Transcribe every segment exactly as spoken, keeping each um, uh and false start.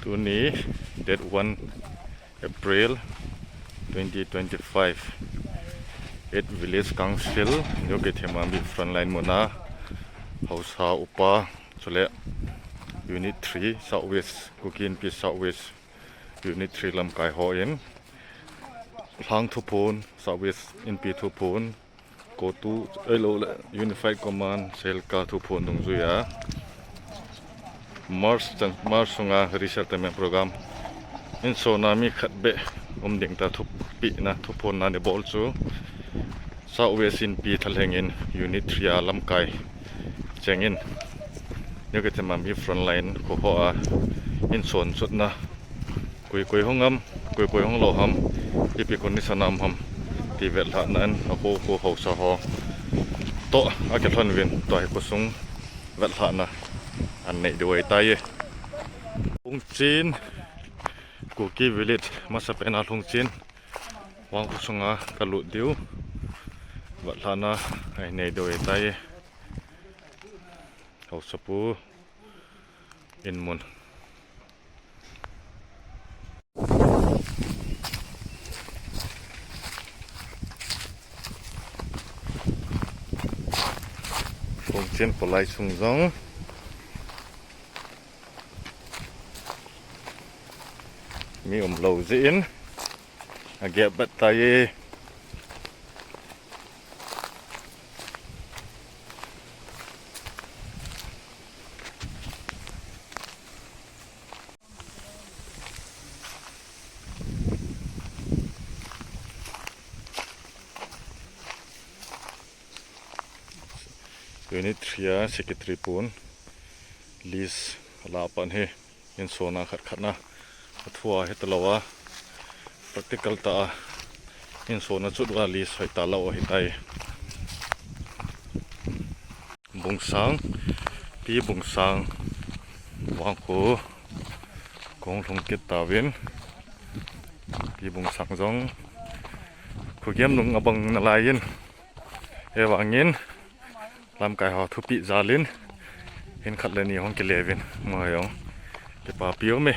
Tuni date one April twenty twenty-five, eight Village Council, New Keithelmanbi Frontline muna, Haosa Upa, chule Unit three South West, Kuki Inpi South West, Unit three lamkai hon, Lhang thuphon, South West Inpi thuphon, CoTU, ahilou le Unified Command, SAILCA thuphon dungjuiya March chan, March sunga resettlement program, insona mi khat beh um ding tia thupehna, thuphonna anabol chu South West Inpi thalheng in Unit three a lamkai chengin, New Keithelmanbi Frontline kho hoa inson chotna, koi koi hung ham, koi koi hung lou ham, ipi condition a um ham ti vetlhahna in, akho kho haosa ho toh akilhon uvin, tua hi khosung vetlhahna anei diu ahitai. Lhungchen, Kuki Village, masapen a Lhungchen vang khosunga kalut diu, vetlhahna anei diu ahitai. Haosapu in mun. Lhungchen kholai sung jong mi umlou jeh in agep bet tai. Unit three a secretary pun list ala pan hi, insona khat khat na, athua hita lou a, practical tah a insona chot uva list hoitah la ahitai. Bungsang, Pi Bungsang vangkho kahung lhung kit tauvin, Pi Bungsang jong khogem nung abang nalai in, hivangin lamkai ho thupeh jal in, hin khat le ni hung kile uvin, amaho jong kipapi ume.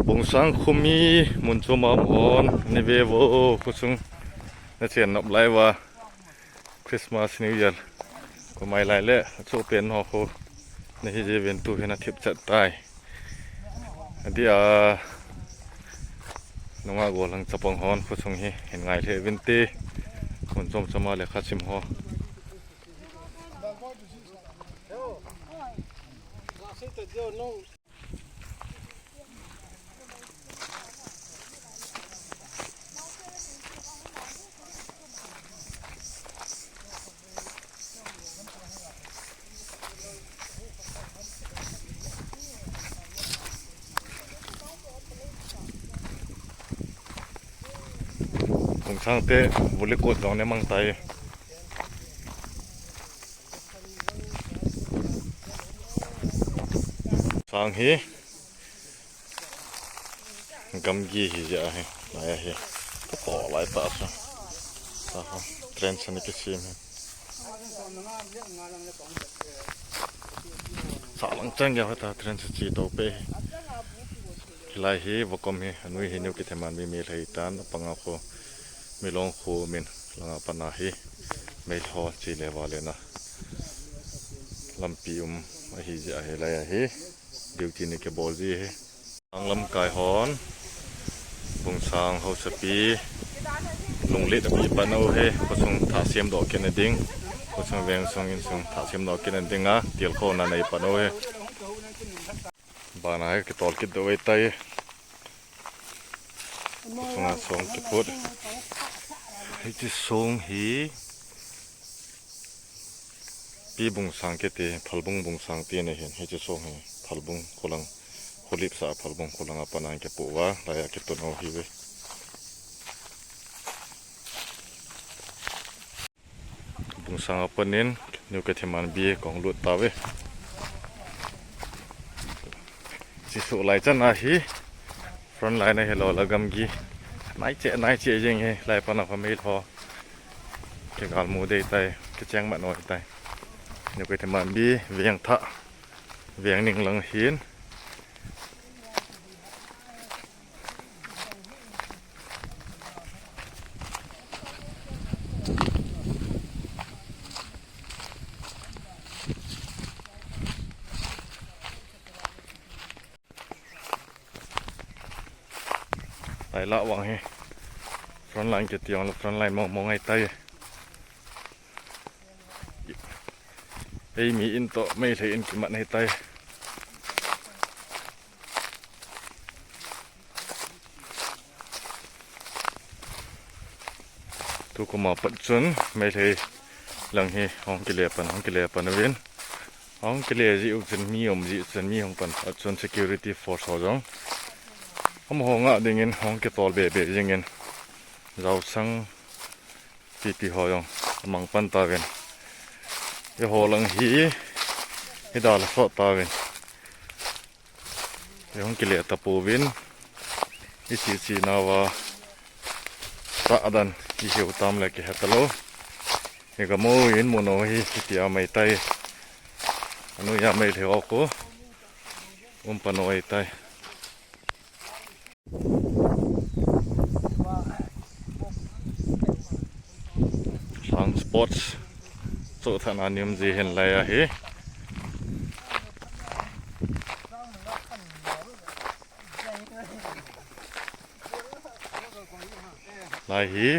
Bungsang khomi mun chom a um hon, nei ve uvo, khosung nachen nop lai uva, Christmas, New Year kum mai lai le, achoh pen ho khu nahi jiuvin, tu hin athip chet tai. Adeh a, nungah gollhang chapang hon khosung hi hin ngai lheh uvin te, mun chom chom a lekha sim ho. Bungsang te vuli kot jong nei mang tai. Sang hi gamgi hi jeh ahi, lai ahi. Ka to lai ta sa. Ta ho, trench ana kisem hi. Sa lang chang ya ta trench chi to pe hi. Hilai hi vakom hi, anoi hi New Keithelmanbi Meitei tan, apanga khu Milong khu min langa pana hi. Meitei ho chi le va le na lampi um ahi jeh ahi, lai ahi. Duty ana kibol ji hi. Sang lamkai hon, Bungsang haosapi, lunglet api pan u hi, khosung thah semdoh kit na ding, khosung veng sung insung thah semdoh kit na dinga, tilkhouna nei pan u hi. Bana hi kitol kit doh ahitai. Khosung a song kiphut. Hiche song hi Pi Bungsang kiti, Phalbung Bungsang tina hin, hiche song hi Phalbung kholang, kholip sa Phalbung kholang a pana kipoh uva, laiya kitun u ahiuve. Bungsang a panin New Keithelmanbi kahung lut tauve. Hiche soh lai chan ahi, front line ahilou le gamgi nai cheh, nai cheh jing hi, lai pana pha Meitei ho kigal mu dei tai, kicheng mat noi tai. New Keithelmanbi veng thah Veng ning lang hin. Lai lah vang hi. Frontline kiti jong le frontline mong mong ahitai. Eimi in toh Meitei in kimat ahitai. Tukum a pat chun Meitei lang hi hung kile pan, hung kile pan uvin. Hung kile jeh u chun mi um jeh chun mi hung pan pat chun security force ho jong amaho ngah dingin hung kitol be be jingin. Jaosang pipi ho jong amang pan tauvin. Eiho lang hi, hi dal a sot tauvin. Ei hung kile tapouvin. Ichi chi nauva. Sah dan, i hiu tam le kihe talou. Hi gam u in mun u hi, hitia mai tai. Anu ya mai lheo ko. Um pan u ahitai. Sang sports. Chu thana niam ji hin lai ahi. Lai hi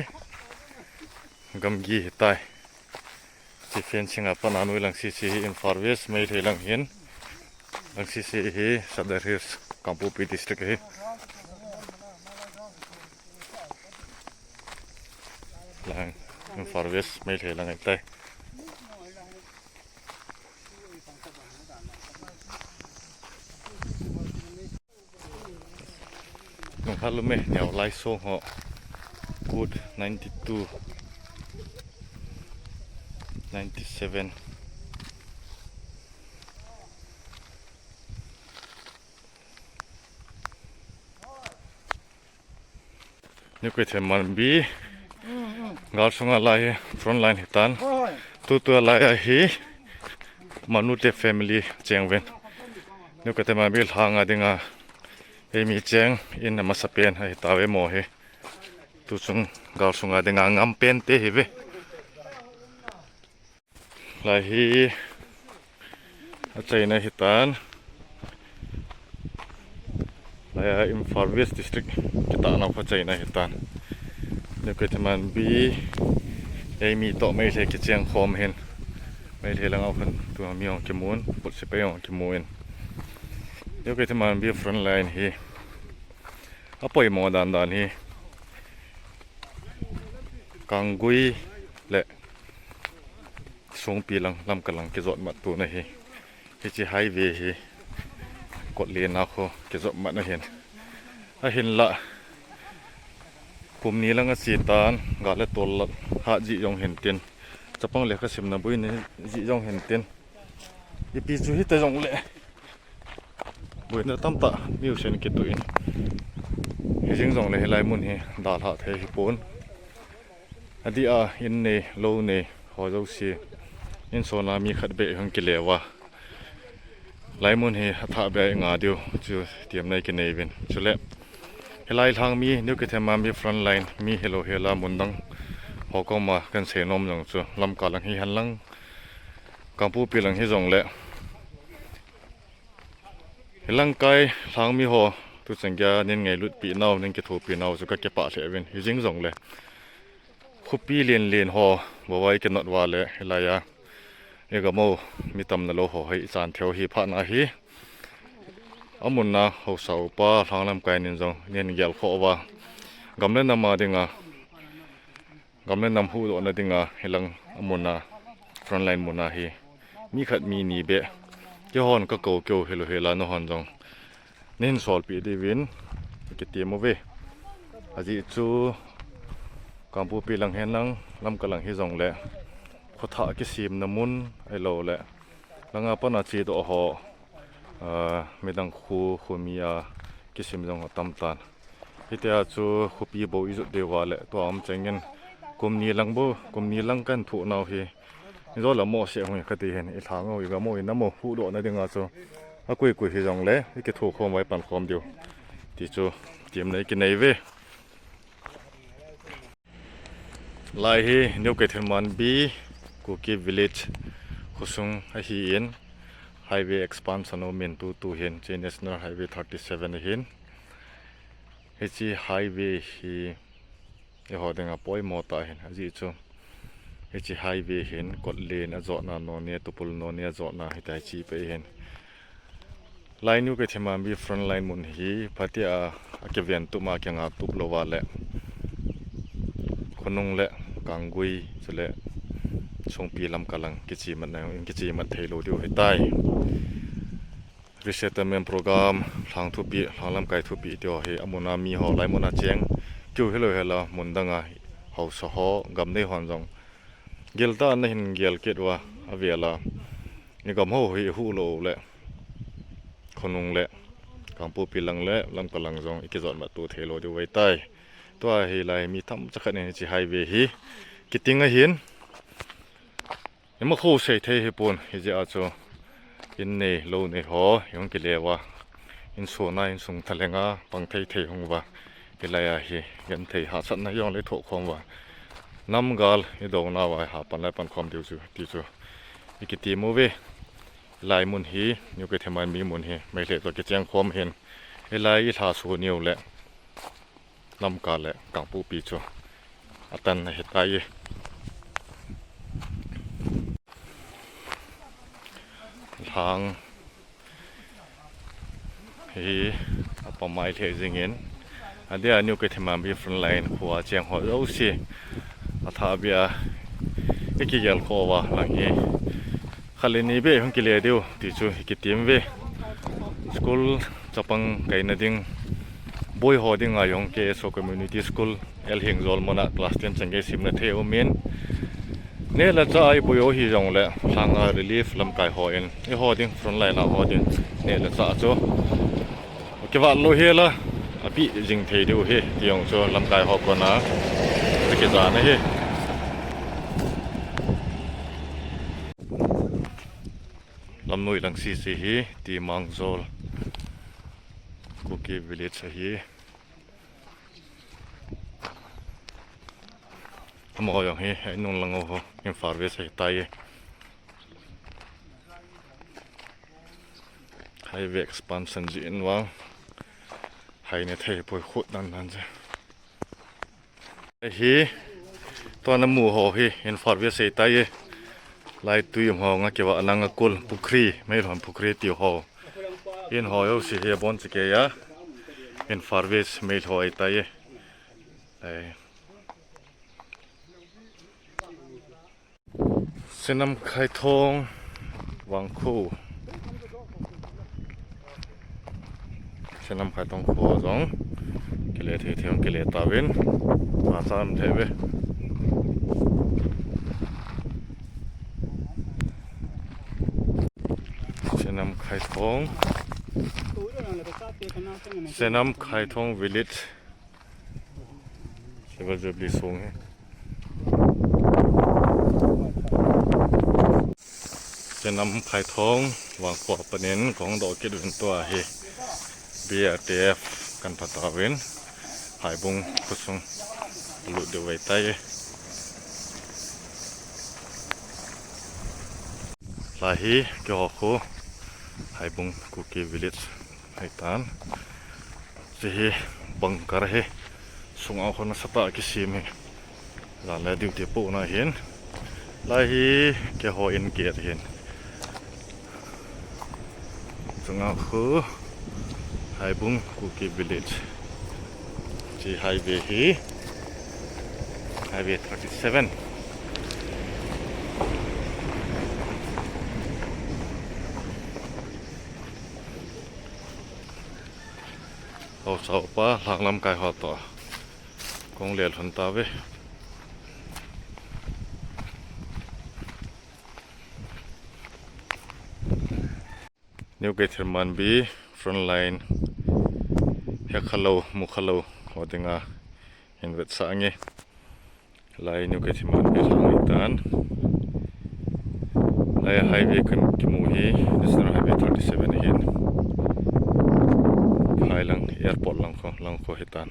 gamgi hitai. Chi fencing a pat a noi lang sisi hi Imphal West, Meitei lang hin. Lang sisi hi Sadar Hills, Kangpokpi District hi. Lang Imphal West, Meitei lang hitai. Nung halu me, neo lai so ho. Good ninety-two, ninety-seven. New Keithelmanbi. Gal sunga lai hi front line hitan. Tutua lai ahi. Manute family cheng uvin. New Keithelmanbi lhanga dinga. Eimi cheng in amasapen ahi tave mo hi. Tuchung gal sunga dinga ngam pen te hi ve. Lai hi achaina hitan. Lai a Imphal West District kitahna kho achaina hitan. New Keithelmanbi eimi toh Meitei kicheng khom hin. Meitei langa khun tua mi hung kimun, put sipai hung kimun. New Keithelmanbi front line hi. Apoimo dan dan hi. Kanggui le Songpi lang, Lamka lang kijot mat tuna hi. Hichi highway hi. Kotlen a kho kijot mat na hin. Ahinla. Kum ni lang achitan, gal le tol la, ha ji jong hin tin. Chapang le ka simna bui ni ji jong hin tin. Ipi chu hita jong le. Buina tamtah, mi usen kituh in. Hijing jong le hilai mun hi, dalha thei hipon. Adeh a, in nei, lou nei, ho jouse. In sona mi khat beh hung kile uva. Lai mun hi, athah beh a i nga diu, chu tiam nei kinei uvin. Chule, hilai lhang mi, New Keithelmanbi front line, mi hilou hela mun dang. Ho koma kan seinom jong chu, Lamka lang hihen lang. Kangpokpi lang hijong le. Hilang kai lhang mi ho, tuchan geiya nin ngailutpi nau, nin kithopi nau chu ka kipah lheh uvin, hijing jong le. Khopi len len ho, bavai kinot uva le, hilai a. I gam u, mi tamna lou ho, hei chan theo hi phatna hi. Amunna, haosa upa, lhang lamkai nin jong, nin gel kho uva. Gam le nam a dinga. Gam le nam huhdohna dinga hilang amun a, front line mun a hi. Mi khat mi ni beh. Keihon ka kou keu hilou hela nahon jong. Neihin solpeh diuvin, kitem uve. Ajeh chu, Kangpokpi lang hen lang, Lamka lang hijong le. Khothah kisemna mun, ahilou le. Langa pat a chedoh ho, ah, midang kho, kho mi a, kisem jong ho tam tan. Hitia chu khopi bou i jot diu va le tua um chengin kum ni lang bou, kum ni lang kan thoh nau hi. Ni jo la mo se hung kati hin i lhang u i gam u i nam u huhdohna dinga chu. Akui kui hijongle, ikithokhom uva ipankhom diu. Ti chu, temna ikinei uve. Lai hi New Keithelman B, Kuki Village khosung ahin, highway expansion aumin tutu hin, hiche National Highway thirty seven ahin. Hiche highway hi eiho dinga poimo tah ahin, ajeh chu hiche highway hin Kotlen ajotna Noney, Tupul Noney ajotna hitia hiche peh ahin. Lai New Keithelman B frontline mun hi phatea akiven tup ma kinga tup louva le khonung le Kanggui chule Songpi Lamka lang kichemat na, kichemat thei lou diu ahitai. Resettlement program, lhang thupi, lhang lamkai thupi tiho hi, amun a miho, lai mun a cheng keu hilou hela, mun danga haosa ho, gam nei hon jong giltah in ahin gel kit uva, avel a igam ho hi ihuh lou le, khonung le Kangpokpi lang le Lamka lang jong ikijotmat to thei lou diu ahitai. Tua hi lai mi themcha khat in hiche highway hi kiting ahin, ima kho sei thei hipon, hijeh a chu in nei lou nei ho ihung kile uva, insung a, insung thalenga pang thei thei hung uva, hilai a hi genthei hahsatna jongle thohkhom uva, namgal idouna uva ihapan lai pankhom diu chu, ti chu ikitem uve. Lai mun hi New Keithelman B mun hi Meitei toh kichengkhom ahin, hilai ilhaso niu le Lamka le Kangpokpi chu atan ahitai. Lhang hi apamai lheh jingin, adeh a New Keithelman B frontline khoa cheng ho jouse athah beh a ikigel kho uva lang hi khat le ni beh hung kile diu ti chu ikitem uve. School chapang kaina ding, boi ho dinga jong K S O Community School, L Hengjol mun a class ten chan gei simna thei aumin, neh le chah a iboi u hijongle lhanga relief lamkai hon eiho ding, frontline a ho ding neh le chah chu kivat lou hela, abih jing thei diu ahi ti jong chu lamkai ho kona akijana ahi. Lamnoi lang sese hi Timangjol Kuki Village ahi. Amaho jong hi, inung lang ho, Imphal West ahitai. Highway expansion jeh in vang haina thei poi, khut nan nan je. Hi, tua namu ho hi Imphal West ahitai. Lai tui um ho nga kiva nanga kul, pukhri, Meilhon pukhri ti ho. In ho jouse hi abon chekei a Imphal West Meilhon ahitai. Lai. Senam Khaithong vangkho. Senam Khaithong kho jong kile thei thei kile tauvin. Ma cham thei ve. Senam Khaithong. Senam Khaithong village. Silver Jubilee song hi. Senam Khaithong vangkho a panin kahung doh kit uvin tua hi B R T F kan pha tauvin Haibung khosung lut diu ahitai. Lai hi keiho kho Haibung Kuki village ahitan. Hiche hi bunker hi, sunga khun asatah kisem hi. Jan le duty pohna hin. Lai hi keiho in gate hin. Chunga khu Haibung Kuki Village. Hiche highway hi Highway thirty seven. Haosa upa, lhang lamkai ho toh kahung lelhon tauve. New Keithelmanbi frontline hekhalou, mukhalou ho dinga hin vetsah nge. Lai New Keithelmanbi lang ahitan. Lai highway kan kimu hi National Highway thirty seven ahin. Kho hitan.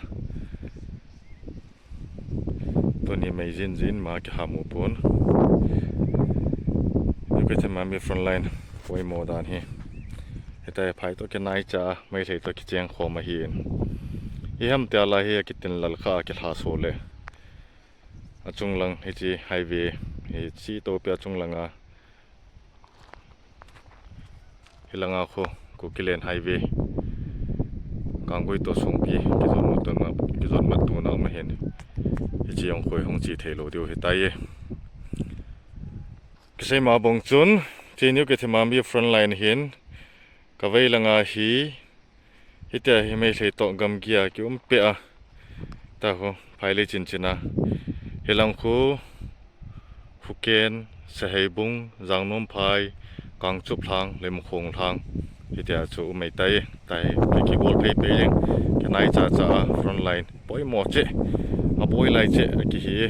Tuni mei jin jin ma kiha mu pon. New Keithelmanbi frontline poimo dan hi. Hitia phai toh kinaicha, Meitei toh kicheng khom ahin. Iham tia la hi akitin lal kha kilha so le. Achung lang hiche highway, hiche topi achung langa. Hilanga khu, Kukiland highway. Kanggui toh Songpi, kijot mat tuna, kijot mat tuna um ahin. Hiche jong khu hung chi thei lou diu hitai e. Kisei ma bang chun, hiche New Keithelmanbi frontline hin, kavei langa hi, hitia hi Meitei toh gamgi a kium peh a. Tua khu, phai le chin chin a. Hilang khu, Phuken, Saheibung, Jangnomphai, Kangchup lhang, Lemkhong lhang. Hitia chu um ahitai, tai, ki, kigol phei phei jeng, kinaicha cha a, frontline, poimo cheh, aboi lai cheh, akihi.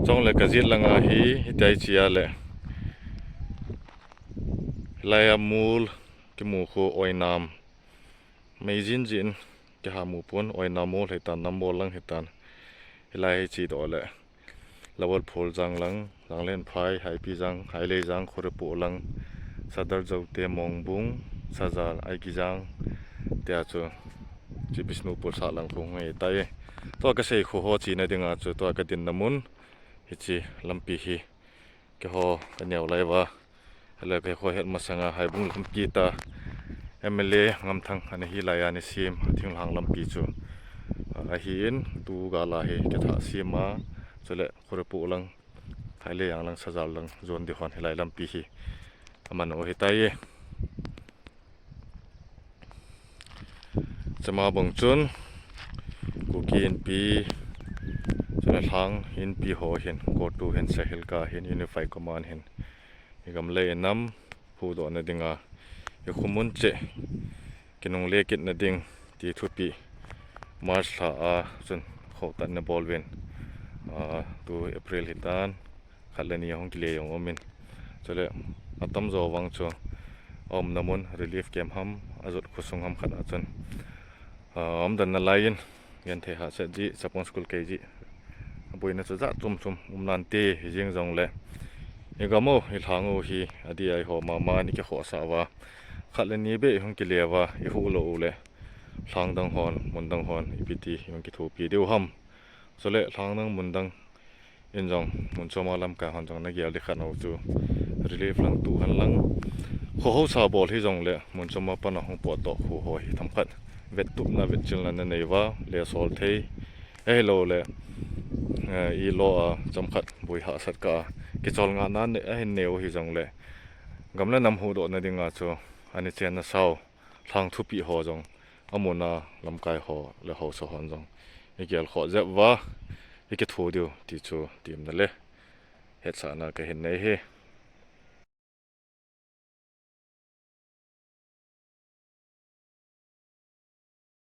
Chule kajit langa hi, hitia hi chia le. Hilai a mol, kimu khu oinam. Mei jin jin, kiha mu pon, oinam mol hitan, nam mol lang hitan. Hilai hi chi doh le. Lawalphul jang lang, Janglenphai, Haipijang, Haileijang, Khorepoh lang, Sadar Zote, Mongbung, Sajal, Aikijang, tia chu, hiche Bishnupur sah lang khu hung ahitai. Tua kasei khu ho china dinga chu, tua kadinna mun, hiche lampi hi. Keiho kaneo lai uva. Ahile keiho het masanga Haibung lampi ta M L A Ngamthang ana hi lai a ana sem, thinglhang lampi chu. Ah, ahin, tu gal a hi kithah sem a, chule Khorepoh lang, Haileijang lang, Sajal lang, jon ding hon hilai lampi hi. Aman u ahitai e. Chama bang chun, Kuki Inpi, chule lhang Inpi ho hin, CoTU hin, SAHILCA hin, Unified Command hin, i gam le i nam, huhdohna dinga, i khomun cheh, kinungle kitna ding, ti thupi, March lha a chun, khohtatna bol uvin, ah, tu April hitan, khat le ni ahung kile jong umin. Chule, atamjo vang chu, aumna mun relief camp ham, ajot khosung ham khat a chun. Ah, aumdan nalai in, genthei hahsat jeh, chapang school kei jeh. Aboina chu jat chom chom, um nante, hijeng jongle. I gam u, i lhang u hi, adih a i ho mama in i kikhohsah uva. Khat le ni beh i hung kile uva, i huhdoh u le. Lhang dang hon, mun dang hon, ipi ti, i hung kithopi diu ham. Chule, lhang dang mun dang, in jong, mun choma lamkai hon jong nagel ding khat u chu relief lang tu hen lang. Kho haosa bol hijongle, mun choma pat a hung potdoh khu ho hi themkhat. Vettupna, vetchilna nanei uva, le sol thei. Ahilouleh, eh, i lo a, chomkhat, boi hahsat kah a. Kicholngahna ahin nei u hijongle. Gam le nam huhdohna dinga chu, ana chenna sau. Lhang thupi ho jong, amun a lamkai ho le haosa hon jong. I gelkhoh jep uva, i kitho diu, ti chu, temna le. Hetsahna kahin nei e.